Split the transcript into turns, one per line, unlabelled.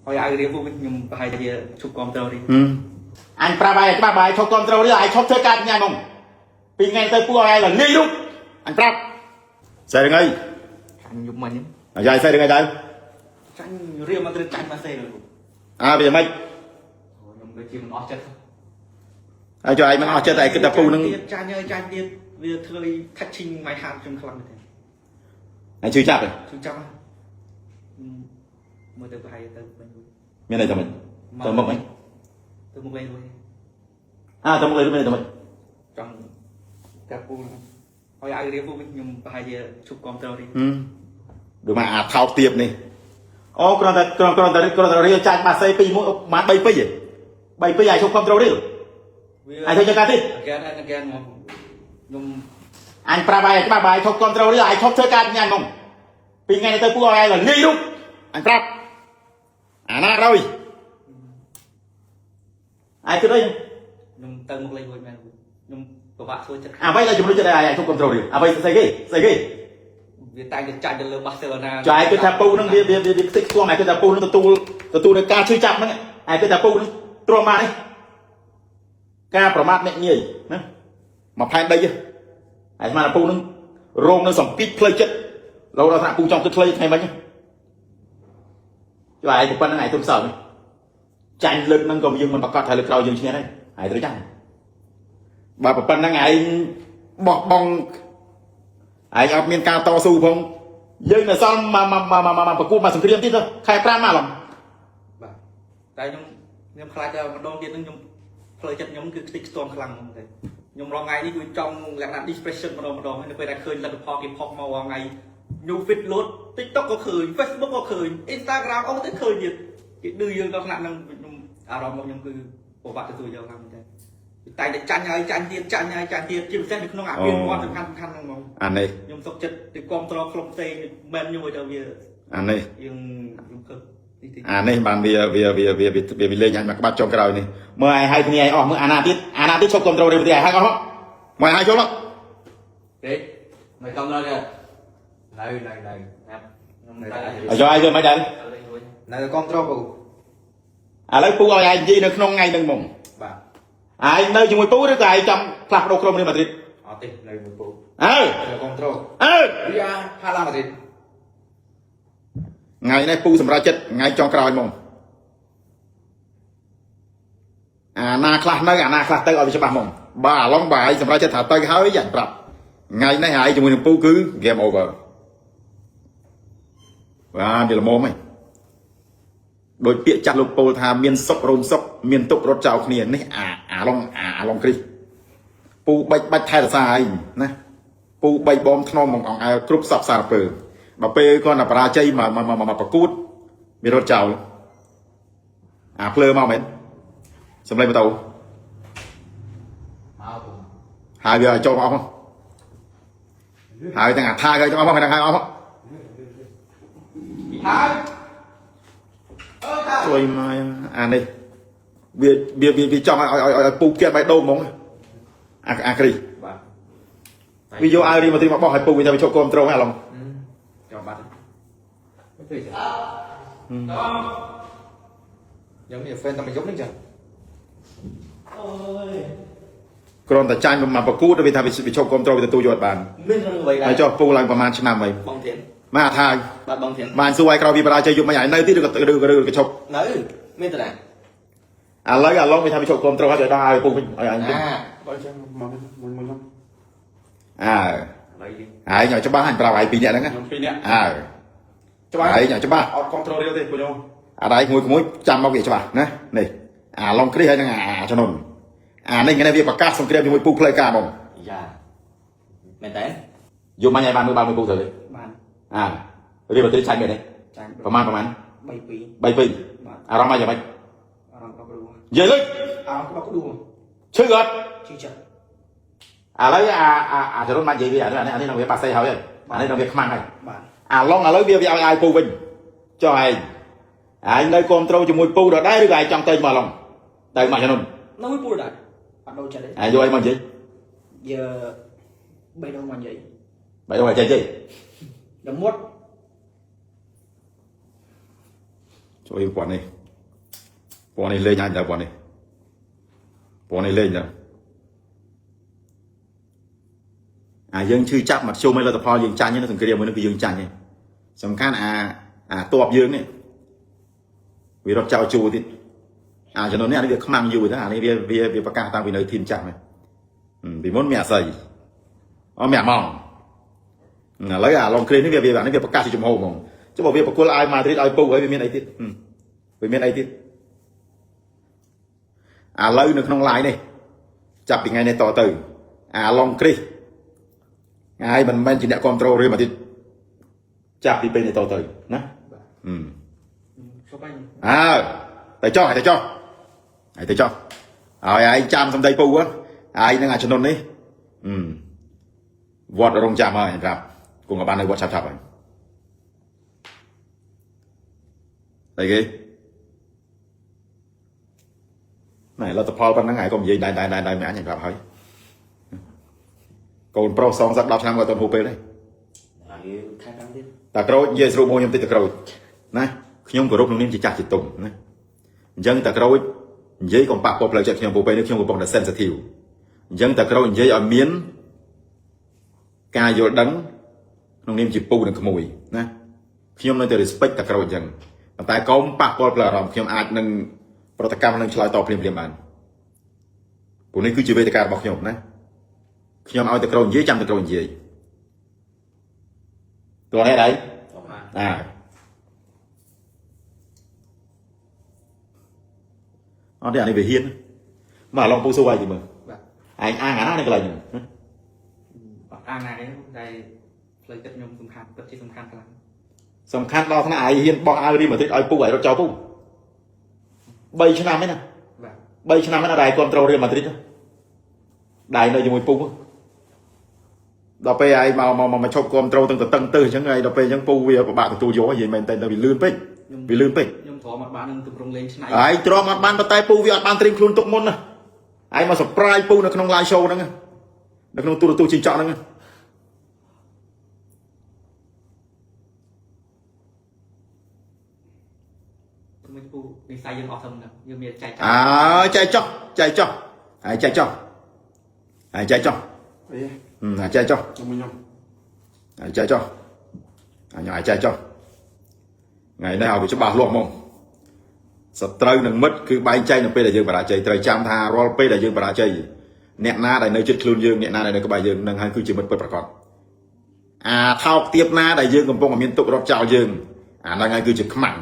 ឲ្យឲ្យរៀបវិញខ្ញុំប្រហែលជាឈប់គ្រប់ត្រូលរៀប
អញប្រាប់ឯងច្បាស់បើឯងឈប់គ្រប់ត្រូលរៀលឯងឈប់ធ្វើការពីថ្ងៃមកពីថ្ងៃទៅពួកឯងលលាយរូបអញប្រាប់ស្អីថ្ងៃ
ចាញ់យប់មិញហ្នឹង
អាយ៉ាស្អីថ្ងៃទៅ
ចាញ់រៀបមកត្រូវចាញ់ម៉ាសេលោក
អើវាមិន
ខ្ញុំដូចជាមិនអស់ចិត្ត
ហើយចុះឯងមិនអស់ចិត្តឯងគិតថាពូនឹង
ទៀតចាញ់ហើយចាញ់ទៀតវាធ្វើឲ្យ touching my heart ខ្ញុំខ្លាំងមែនទេ
ឯងជឿចាប់ទេ
ជួយចាប់ហ៎មើលទៅប្រហែលទៅវិញ
មានន័យថាម៉េចទៅមុខវិញ
ទៅមុខវិញរួច
អើទៅមុខវិញមានន័យថាម៉េច
ចង់តែពូឲ្យឲ្យរៀបវិញខ្ញុំប្រហែលជាឈប់គ្រប់ត្រូលរៀប
ដូចមកអាថោកទៀបនេះអូគ្រាន់តែគ្រាន់គ្រាន់តែគ្រាន់តែរៀលចាញ់បាសេ2មួយបាន3ពេជ្រ3ពេជ្រឯងឈប់គ្រប់ត្រូលរៀល
វា
ឯងធ្វើចឹងកើតទេ
again and again មកខ្ញុំ
អញប្រាប់ឯងច្បាស់បើឯងឈប់គ្រប់ត្រូលរៀលឯងឈប់ធ្វើការពីថ្ងៃមកពីថ្ងៃទៅពួកឯងលលាយរូបអញប្រាប់អាណាក្រោយឯងគិតអី
ខ្ញុំទៅមុខលេងរួចមែនខ្ញុំពិបាកធ្វើចិត្ត
អ្វីដែលជំរុញចិត្តឯងឈប់គ្រប់ត្រូលរៀលអ្វីស្អីគេស្អីគេ
វាតែងតែចាញ់ទៅលើបាសេឡូណា
ចុះឯងគិតថាពូនឹងវាវាវាខ្ទេចខ្ទាំឯងគិតថាពូនឹងទទួលទទួលនៅការឈឺចាប់ហ្នឹងឯងគិតថាពូនឹងទ្រាំបានទេការប្រមាថអ្នកងាយណាមកផែនដីឯងស្មានថាពូនឹងរងនៅសម្ពាធផ្លូវចិត្តរហូតដល់ថ្នាក់ពូចង់គិតខ្លីថ្ងៃមិញចុះឯងប៉ុណ្្នឹងឯងទុំសើចាញ់លើកហ្នឹងក៏យើងមិនប្រកាសថាលើកក្រោយយើងឈ្នះដែរឯងត្រូវចាំបើប៉ុណ្្នឹងឯងបោះបង់ឯងអត់មានការតស៊ូផងយើងនៅសល់មកមកមកមកប្រកួតមកសង្គ្រាមទៀតខែ5មកឡង
បាទតែខ្ញុំខ្ញុំខ្លាចតែម្ដងទៀតហ្នឹងខ្ញុំផ្លូវចិត្តខ្ញុំគឺខ្ទេចខ្ទាំខ្លាំងហ្មងតែខ្ញុំរងថ្ងៃនេះគឺចង់លក្ខណៈ depression ម្ដងម្ដងហើយនៅពេលដែលឃើញលទ្ធផលគេផុសមករាល់ថ្ងៃ new feed load TikTok ក៏ឃើញ Facebook ក៏ឃើញ Instagram អស់ទៅឃើញទៀតគេឌឺយើងដល់ថ្នាក់ហ្នឹងខ្ញុំអារម្មណ៍របស់ខ្ញុំគឺពិបាកទទួលយកខ្លាំងមែនតើតែតែចាញ់ហើយចាញ់ទៀតចាញ់ហើយចាញ់ទៀតជាពិសេសនៅក្នុងអាពាហ៍ពិពាហ៍សំខាន់សំខាន់ហ្នឹងហ្មង
អានេះ
ខ្ញុំសុកចិត្តទៅគ្រប់គ្រងក្លុបផ្សេងមែនយូរទៅវា
អានេះ
យើងខ្ញុំខឹកតិចតិច
អានេះបានវាវាវាវាវាវាលេងអញមកក្បាត់ចុងក្រោយនេះមើលឯងឲ្យគ្នាឯងអស់មើលអាណាទៀតអាណាទៀតឈប់គ្រប់ត្រូលរៀលទៀតឯងឲ្យអស់មកឲ្យចូលមក
ទេមិនកំដល់ទេនៅនៅនៅ
ណាប់ខ្ញុំតែ
ឲ្យយកឲ្យវាមិនដែរ
លេងរួច
នៅគ្រប់ត្រពូ
ឥឡូវពូឲ្យឯងនិយាយនៅក្នុងថ្ងៃហ្នឹងហ្មង
បាទ
ឯងនៅជាមួយពូឬក៏ឯងចង់ផ្លាស់ប្ដូរក្រុមរៀលម៉ាឌ្រីត
អត់ទេនៅមួយពូ
អើ
នៅគ្រប់ត្រ
អើ
វីអាហាឡាម៉ាឌ្រីត
ថ្ងៃនេះពូសម្រេចចិត្តថ្ងៃចុងក្រោយហ្មងអាណាខ្លះនៅអាណាខ្លះទៅឲ្យវាច្បាស់ហ្មងបើអាឡុងបើឯងសម្រេចចិត្តថាទៅហើយយ៉ាងប្រាប់ថ្ងៃនេះឯងជាមួយនឹងពូគឺ game over បាទវាល្មមហីដោយពាក្យចាស់លោកពោលថាមានសុខរោមសុខមានទុក្ខរត់ចោលគ្នានេះអាអាឡុងអាអាឡុងគ្រីសពូបាច់បាច់ថែរក្សាឯងណាពូបីបងថ្នមមកអង្គអើគ្រប់សពសារពើដល់ពេលគាត់តែបរាជ័យមកមកមកប្រកួតវារត់ចោលអាភ្លើមកមែនសំឡេងម៉ូតូ
មកពូ
ហើយវាឲ្យចូលមកអស់មកហើយទាំងអាថាគេទាំងអស់មកទាំងហើយអស់មក
ហើយអើថា
ជួយមកអានេះវាវាវាចង់ឲ្យឲ្យឲ្យពូគៀតបៃដូងហ្មងអាអាគ្រី
បាទ
វាយកអាវរីមកទីមកបោះឲ្យពូវាថាវាឈប់គ្រប់ត្រូលហ្នឹងអាឡុង
ចង់បាត់មិនទេខ្ញុំមាន fan តែមកយប់នេះចឹង
អូយ
គ្រាន់តែចាញ់ប្រមាណប្រកួតវាថាវាឈប់គ្រប់ត្រូលវាទទួលយកអត់បាន
មានរឿងអ្វីដែរ
ហើយចុះពូឡើងប្រហែលឆ្នាំហើយ
បងធាន
មកអាថា
បាទបងធាន
បានសួរឲ្យក្រោយពីបរាជ័យយប់មិនឲ្យនៅទៀតឬក៏ឬឬក៏ឈប់
នៅមានតា
ឥឡូវអាឡុងវាថាវាឈប់គ្រប់ត្រូលហើយឲ្យដល់ឲ្យពូវិញឲ្យអញវិញ
បើចឹងមកមួយមួយខ្ញុំ
អើ
ឥឡូវយើង
ឯងឲ្យច្បាស់អញប្រាប់ឯងពីរនាក់ហ្នឹង
ខ្ញុំពីរនាក់
អើ
ច្បាស់
ឯងឲ្យច្បាស់
អត់ control រៀលទេពួកខ្ញុំ
អាដៃក្មួយក្មួយចាំមកវាច្បាស់ណានេះអាឡុងគ្រីសហើយនឹងអាចំណុនអានេះថ្ងៃនេះវាប្រកាសសង្គ្រាមជាមួយពូផ្លូវការហ្មង
យ៉ាមែនតើ
យប់មិញឲ្យបានមើលបានមួយពូទៅទេ
បាន
អារៀបត្រីឆាច់មែនទេ
ចាញ់
ប្រហែលប្រហែល
3 2
3 2
បាទ
អារម្មណ៍យ៉ាងម៉េច
អារម្មណ៍ក្តុកក្តួល
និយាយលុយ
អារម្មណ៍ក្តុកក្តួល
ឈឺអត់
ឈឺចិត្ត
ឥឡូវអាអាអាចរុនបាននិយាយវាអានេះអានេះនឹងវាប៉ាសេហើយអានេះនឹងវាខ្មាំងហើយ
បាទ
អាឡុងឥឡូវវាវាឲ្យអាយពូវិញចុះឯងឯងនៅគ្រប់ត្រូលជាមួយពូដដែលឬក៏ឯងចង់ទៅមកឡុងទៅមកចំណុន
នៅមួយពូដែរអត់ដូរចិត្តទេ
ឯងយកអីមកនិយាយ
យើបីដងមកនិយាយ
បែរយកឲ្យចេះចេះ
ដល់មុត
ជួយ ជួយពណ៌នេះពណ៌នេះលេងអញតើពណ៌នេះពណ៌នេះលេងតើអាយើងឈឺចាប់មកជុំឲ្យលទ្ធផលយើងចាញ់នៅសង្គ្រាមមួយនេះគឺយើងចាញ់ឯងសំខាន់អាអាតបយើងនេះវារត់ចោលជួទៀតអាចំណុចនេះអានេះវាខ្មាំងយូរទៅអានេះវាវាវាប្រកាសតាំងពីនៅធីមចាស់ហ្នឹងពីមុនមានអាស័យអត់មានអាម៉ងឥឡូវអាឡុងគ្រីនេះវាវាអានេះវាប្រកាសជាចំហហ្មងចុះបើវាប្រគល់ឲ្យម៉ាឌ្រីតឲ្យពូហើយវាមានអីទៀតវាមានអីទៀតឥឡូវនៅក្នុង live នេះចាប់ពីថ្ងៃនេះតទៅអាឡុងគ្រីសហើយមិនមែនជាអ្នកគ្រប់គ្រងរៀលម៉ាឌ្រីតចាប់ពីពេលនេះតទៅណា
បាទ
អឺ
ជប់ហើយ
អើទៅចុះទៅចុះហើយទៅចុះហើយឯងចាំសំដីពូហ៎ឯងនឹងអាចំណុចនេះអឺវត្តរងចាំហើយប្រាប់គង់ក៏បាននៅវត្តឆាប់ឆាប់ហើយអីគេណែលទ្ធផលប៉ុណ្ណឹងឯងក៏និយាយដែរដែរដែរដែរមិនអញប្រាប់ហើយកូនប្រុសសងសឹក10ឆ្នាំក៏អត់ទាន់ហូបពេលដែរ
ហើយខែ5ទៀត
តាក្រូចនិយាយស្រួលមកខ្ញុំតិចតាក្រូចណាខ្ញុំគោរពក្នុងនាមជាចាស់ជាទុំណាអញ្ចឹងតាក្រូចនិយាយកុំប៉ះពាល់ផ្លូវចិត្តខ្ញុំព្រោះពេលនេះខ្ញុំកំពុងតែ sensitive អញ្ចឹងតាក្រូចនិយាយឲ្យមានការយល់ដឹងក្នុងនាមជាពូនិងក្មួយណាខ្ញុំនៅតែ respect តាក្រូចអញ្ចឹងប៉ុន្តែកុំប៉ះពាល់ផ្លូវអារម្មណ៍ខ្ញុំអាចនឹងប្រតិកម្មនឹងឆ្លើយតបភ្លាមៗបានព្រោះនេះគឺជាវេទិការបស់ខ្ញុំណាខ្ញុំឲ្យតាក្រូចនិយាយចាំតាក្រូចនិយាយតោះហេតុអី
បាទ
អាអត់ទេអានេះវាហ៊ានមកឡងពូសួរឲ្យទីមើល
បាទ
ឯងអាងអាណានៅកន្លែងហ្នឹង
អត់អាងណាទេតែផ្លូវចិត្តខ្ញុំសំខាន់ពិតជាសំខាន់ខ្លាំង
សំខាន់ដល់ថ្នាក់ឯងហ៊ានបោះអាវរីម៉ាឌ្រីតឲ្យពូឲ្យរត់ចោលពូ3ឆ្នាំឯណា
បាទ
3ឆ្នាំឯណាដែលគ្រប់ត្រូលរៀលម៉ាឌ្រីតដៃនៅជាមួយពូដល់ពេលឯងមកមកមកឈប់គ្រប់ត្រូលទាំងតឹងទៅអញ្ចឹងឯងដល់ពេលអញ្ចឹងពូវាពិបាកទទួលយកនិយាយមែនតើវាលឿនពេក
ខ្ញុំ
វាលឿនពេក
ខ្ញុំទ្រាំអត់បាននឹងទម្រង់លេងឆ្នៃ
ឯងទ្រាំអត់បានប៉ុន្តែពូវាអត់បានត្រៀមខ្លួនទុកមុនណាឯងមក surprise ពូនៅក្នុង live show ហ្នឹងណានៅក្នុងទូរទស្សន៍ជីងចក់ហ្នឹងណា
មិនពូនិស័យយើងអស់ធំហ្នឹងយើងមានចែក
អើចែកចុះចែកចុះឯងចែកចុះឯងចែកចុះ
អី
ហឹមចែកចុះ
ខ្ញុំខ្ញុំ
ឯងចែកចុះអញឯងចែកចុះថ្ងៃនេះឲ្យវាច្បាស់លាស់ហ្មងសត្រូវនឹងមិត្តគឺបែងចែកនៅពេលដែលយើងបរាជ័យត្រូវចាំថារាល់ពេលដែលយើងបរាជ័យអ្នកណាដែលនៅជិតខ្លួនយើងអ្នកណាដែលនៅក្បែរយើងនឹងហើយគឺជាមិត្តពិតប្រាកដអាថោកទៀបណាដែលយើងកំពុងតែមានទុករត់ចោលយើងអាហ្នឹងហើយគឺជាខ្មាំង